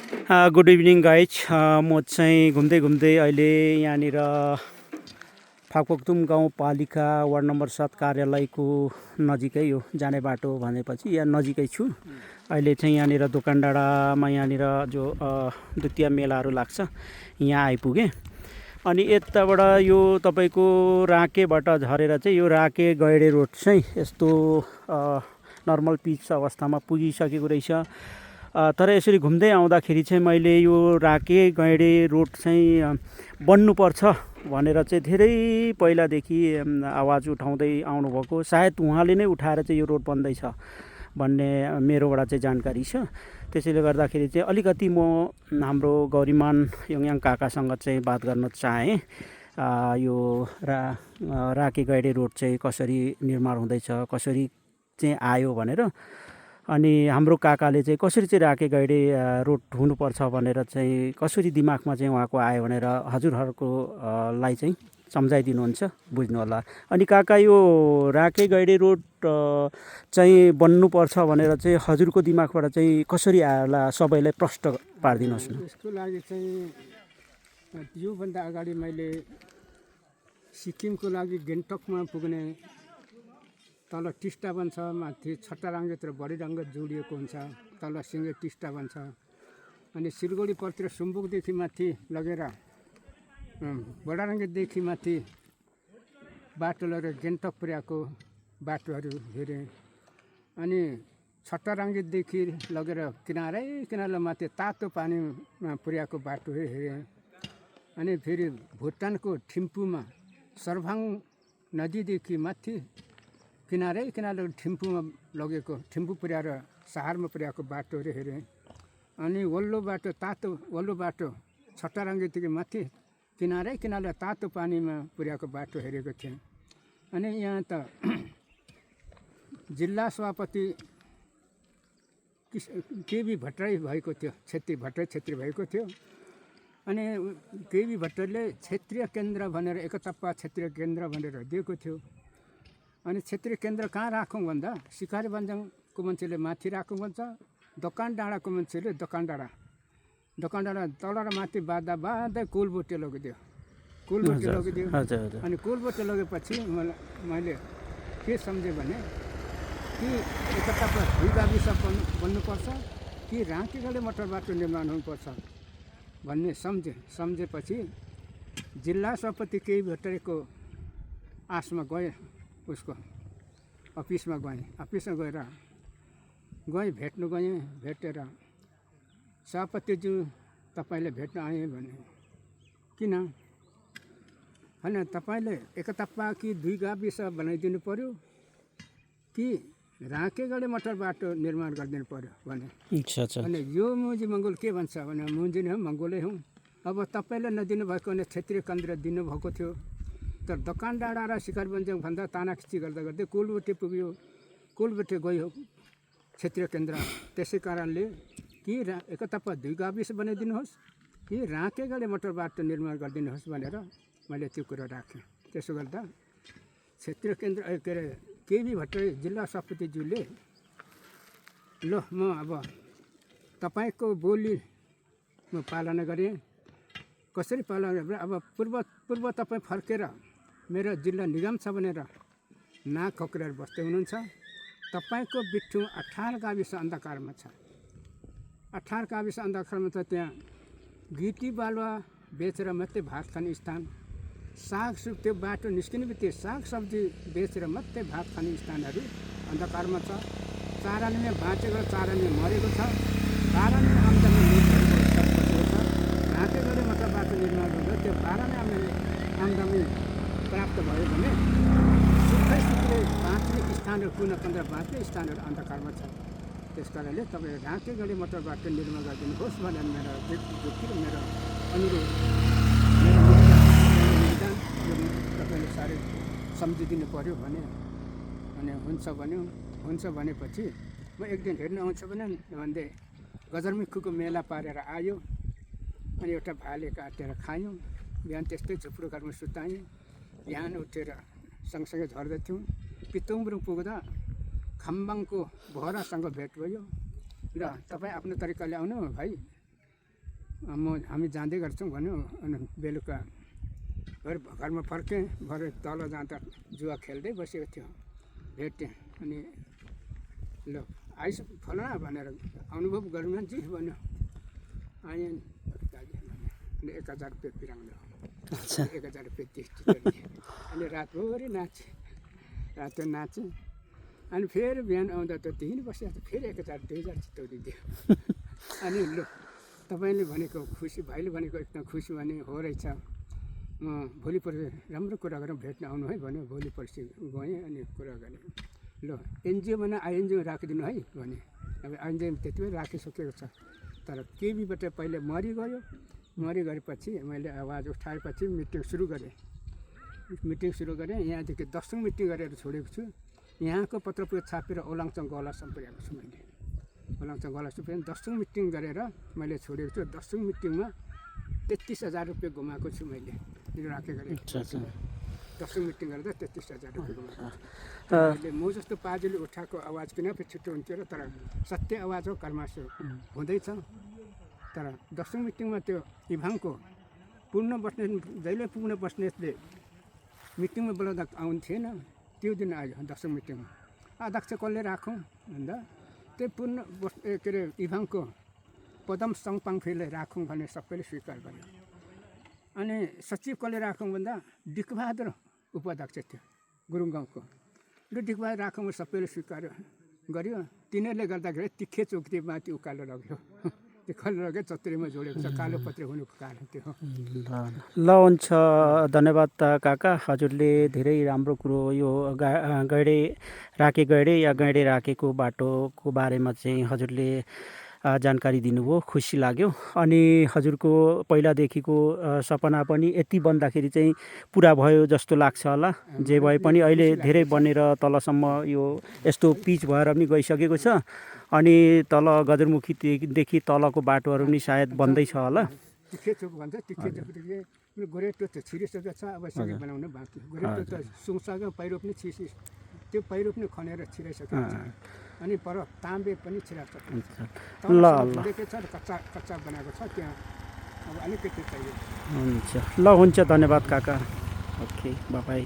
Good evening guys. म चाहिँ घुम्दै घुम्दै अहिले यहाँनिर फाक्पोक्तुम गाउँपालिका वार्ड नम्बर 7 कार्यालयको नजिकै हो जाने बाटो भनेपछि यहाँ नजिकै छु। अहिले चाहिँ यहाँनिर दोकान डाँडामा यहाँनिर जो द्वितीय मेलाहरू लाग्छ यहाँ आइपुगेँ। अनि यताबाट यो तपाईँको राँकेबाट झरेर चाहिँ यो राँके गैडे रोड चाहिँ यस्तो नर्मल पिच अवस्थामा पुगिसकेको रहेछ। तर यसरी घुम्दै आउँदाखेरि चाहिँ मैले यो राँके गैडे रोड चाहिँ बन्नुपर्छ भनेर चाहिँ धेरै पहिलादेखि आवाज उठाउँदै आउनुभएको। सायद उहाँले नै उठाएर चाहिँ यो रोड बन्दैछ भन्ने मेरोबाट चाहिँ जानकारी छ। त्यसैले गर्दाखेरि चाहिँ अलिकति म हाम्रो गौरीमान योङयाङ काकासँग चाहिँ बात गर्न चाहेँ। यो राँके गैडे रोड चाहिँ कसरी निर्माण हुँदैछ, कसरी चाहिँ आयो भनेर, अनि हाम्रो काकाले चाहिँ कसरी चाहिँ राँके गैडे रोड हुनुपर्छ भनेर चाहिँ कसरी दिमागमा चाहिँ उहाँको आयो भनेर हजुरहरूको लाई चाहिँ सम्झाइदिनुहुन्छ, बुझ्नु होला। अनि काका यो राँके गैडे रोड चाहिँ बन्नुपर्छ भनेर चाहिँ हजुरको दिमागबाट चाहिँ कसरी आयो होला, सबैलाई प्रष्ट पारिदिनुहोस् न। यसको लागि चाहिँ योभन्दा अगाडि मैले सिक्किमको लागि गेन्टकमा पुग्ने तल टिस्टा बन्छ, माथि छट्टाराङ्गेतिर बढीरङ्ग जोडिएको हुन्छ, तल सिङ्गे टिस्टा बन्छ। अनि सिलगढीपट्टि सुम्बुकदेखि माथि लगेर बडारङ्गेदेखि माथि बाटो लगेर गेन्टक पुर्याएको बाटोहरू हेरेँ। अनि छट्टाराङ्गेदेखि लगेर किनारै माथि तातो पानीमा पुर्याएको बाटो हेरेँ। अनि फेरि भुटानको थिम्पूमा सर्भाङ नदीदेखि माथि किनारै थिम्पूमा लगेको, थिम्पू पुर्याएर सहारमा पुर्याएको बाटोहरू हेरेँ। अनि वल्लो बाटो, तातो वल्लो बाटो छट्टाराङ्गेदेखि माथि किनारै तातो पानीमा पुर्याएको बाटो हेरेको थिएँ। अनि यहाँ त जिल्ला सभापति केबी भट्टराई भएको थियो, भट्टराई छेत्री भएको थियो। अनि केबी भट्टराईले क्षेत्रीय केन्द्र भनेर एकतप्पा क्षेत्रीय केन्द्र भनेर दिएको थियो। अनि क्षेत्रीय केन्द्र कहाँ राखौँ भन्दा सिकारी बन्जाङको मान्छेले माथि राखौँ भन्छ, दोकान डाँडाको मान्छेले दोकान डाँडा तल र माथि बाँध्दै कोलबोटे लगिदियो। अनि कोलबोटे लगेपछि मैले के सम्झेँ भने कि एकतर्फ दुई गाविस बन्नुपर्छ कि राँके गैडे मोटर बाटो निर्माण हुनुपर्छ भन्ने सम्झेपछि जिल्ला सभापति केही भट्टराईको आसमा गएँ, उसको अफिसमा गएँ भेटेर सभापतिज्यू तपाईँले भेट्न आएँ भने किन होइन, तपाईँले एकतप्पा कि दुई गाविस बनाइदिनु पर्यो कि राँके गैडे मोटर बाटो निर्माण गरिदिनु पर्यो भने। अनि यो मुजी मङ्गोल के भन्छ भने मुजी नै हो, मङ्गोलै हौँ। अब तपाईँले नदिनु भएको भने क्षेत्रीय केन्द्र दिनुभएको थियो, तर दोकान डाँडा र सिकारी बन्जाङ भन्दा तानाखिची गर्दै कोलबोटे पुग्यो, कोलबोटे गयो क्षेत्रीय केन्द्र। त्यसै कारणले कि एकतर्फ दुई गाविस बनाइदिनुहोस् कि राँके गैडे मोटर बाटो निर्माण गरिदिनुहोस् भनेर मैले त्यो कुरा राखेँ। त्यसो गर्दा क्षेत्रीय केन्द्र के अरे केबी भट्टराई जिल्ला सभापतिज्यूले ल म अब तपाईँको बोली म पालना गरेँ। कसरी पालना गरेँ अब पूर्व तपाईँ फर्केर मेरो जिल्ला निगम छ भनेर नाक खोक्रेर बस्दै हुनुहुन्छ। तपाईँको बिट्ठु 18 गाविस अन्धकारमा छ। 18 गाविस अन्धकारमा छ। त्यहाँ गिटी बालुवा बेचेर मात्रै भात खाने स्थान, त्यो बाटो निस्किने बित्तिकै सागसब्जी बेचेर मात्रै भात खाने स्थानहरू अन्धकारमा छ। 94 बाँचेको, 94 मरेको छ। 12 आम्दानी बसेको छ। राँके गैडे मोटर बाटो निर्माण गर्दा त्यो 12 आम्दानी प्राप्त भयो भने सुक्खै बाँच्ने स्थानहरू, कुना 15 बाँच्ने स्थानहरू अन्धकारमा छ। त्यस कारणले तपाईँ राँके गैडे मोटर बाटो निर्माण गरिदिनुहोस् भनेर मेरो अनुरोध, तपाईँले साह्रै सम्झिदिनु पऱ्यो भने। अनि हुन्छ भनेपछि म एक दिन हेर्न आउँछु भने भन्दै गजरमिक्खुको मेला पारेर आयो। अनि एउटा भाले काटेर खायौँ। बिहान त्यस्तै झुप्रो घरमा सुतायौँ। बिहान उठेर सँगसँगै झर्दैथ्यौँ। पितोङबुरुङ पुग्दा खम्बाङको भरासँग भेट भयो र तपाईँ आफ्नो तरिकाले आउनु भाइ, हामी जाँदै गर्छौँ भन्यो। अनि बेलुका घरमा फर्केँ। भरे तल जाँदा जुवा खेल्दै बसेको थियो, भेटेँ। अनि ल आइस फलाना भनेर अनुभव गर्नु मान्छे भन्यो। आएँ अनि 1000 रुपियाँ पिराउँदा 1000 रुपियाँ दिएँ। अनि रातभरि नाचेँ। अनि फेरि बिहान आउँदा त त्यहीँ बसिरहेको फेरि 1000 2000 चितौरी दियो। अनि ल तपाईँले भनेको खुसी, भाइले भनेको एकदम खुसी भने हो रहेछ। म भोलि पर्सि राम्रो कुरा गरेर भेट्न आउनु है भन्यो। भोलि पर्सि गएँ अनि कुरा गरेँ। ल एनजिओ भने आइएनजिओ राखिदिनु है भने। अब आइएनजिओ त्यति बेला राखिसकेको छ। तर केबीबाट पहिले मरिगएपछि मैले आवाज उठाएपछि मिटिङ सुरु गरेँ। यहाँदेखि 10औं मिटिङ गरेर छोडेको छु। यहाँको पत्रपुर छापेर ओलाङचङ गलासम्म पुर्याएको छु मैले। ओलाङचङ गलासम्म 10औं मिटिङ गरेर मैले छोडेको छु। 10औं मिटिङमा 33,000 रुपियाँ गुमाएको छु मैले राखेको। 10औं मिटिङ गरेर 33,000 रुपियाँ गुमाएको छु। अहिले म जस्तो पार्टीले उठाएको आवाज किन पनि छिटो हुन्थ्यो र, तर सत्य आवाज हो, कर्माशय हुँदैछ। तर 10औं मिटिङमा त्यो इभाङको पूर्ण बस्नेत, जहिले पूर्ण बस्नेतले मिटिङमा बोलाउँदा आउनु थिएन। त्यो दिन आयो 10औं मिटिङमा। अध्यक्ष कसले राखौँ भन्दा त्यो पूर्ण के अरे इभाङको पदम सङपाङफेले राखौँ भने सबैले स्वीकार गर्यो। अनि सचिव कसले राखौँ भन्दा डिकबहादुर उपाध्यक्ष थियो गुरुङ गाउँको। डिकबहादुर राखौँ सबैले स्वीकार गर्यो। तिनीहरूले गर्दाखेरि तिखे चोकती माथि उकालो लग्यो। उकालो लग्यो, चत्रीमा जोडेको छ। कालो पत्रे हुनुको कारण त्यो हो। ल हुन्छ, धन्यवाद काका। हजुरले धेरै राम्रो कुरो यो गैडे राखेको बाटोको बारेमा चाहिँ हजुरले जानकारी दिनुभयो, खुसी लाग्यो। अनि हजुरको पहिलादेखिको सपना पनि यति बन्दाखेरि चाहिँ पुरा भयो जस्तो लाग्छ होला। जे भए पनि अहिले धेरै बनेर तलसम्म यो यस्तो पिच भएर पनि गइसकेको छ। अनि तल गजरमुखीदेखि तलको बाटोहरू पनि सायद बन्दैछ होला। तिखे चोक भन्छ। तिखे चोकदेखि गोरेटो त छिरिसकेको छ। अब सिँढी बनाउनु बाँकी। गोरेटो त सुङसँग पहिरो पनि त्यो पहिरो पनि खनेर छिराइसकेको छ। अनि पर ताँबे पनि छिराइसकेको छ। ल कच्चा बनाएको छ। त्यहाँ अब अलिकति चाहियो। हुन्छ, ल हुन्छ, धन्यवाद काका। Okay, by.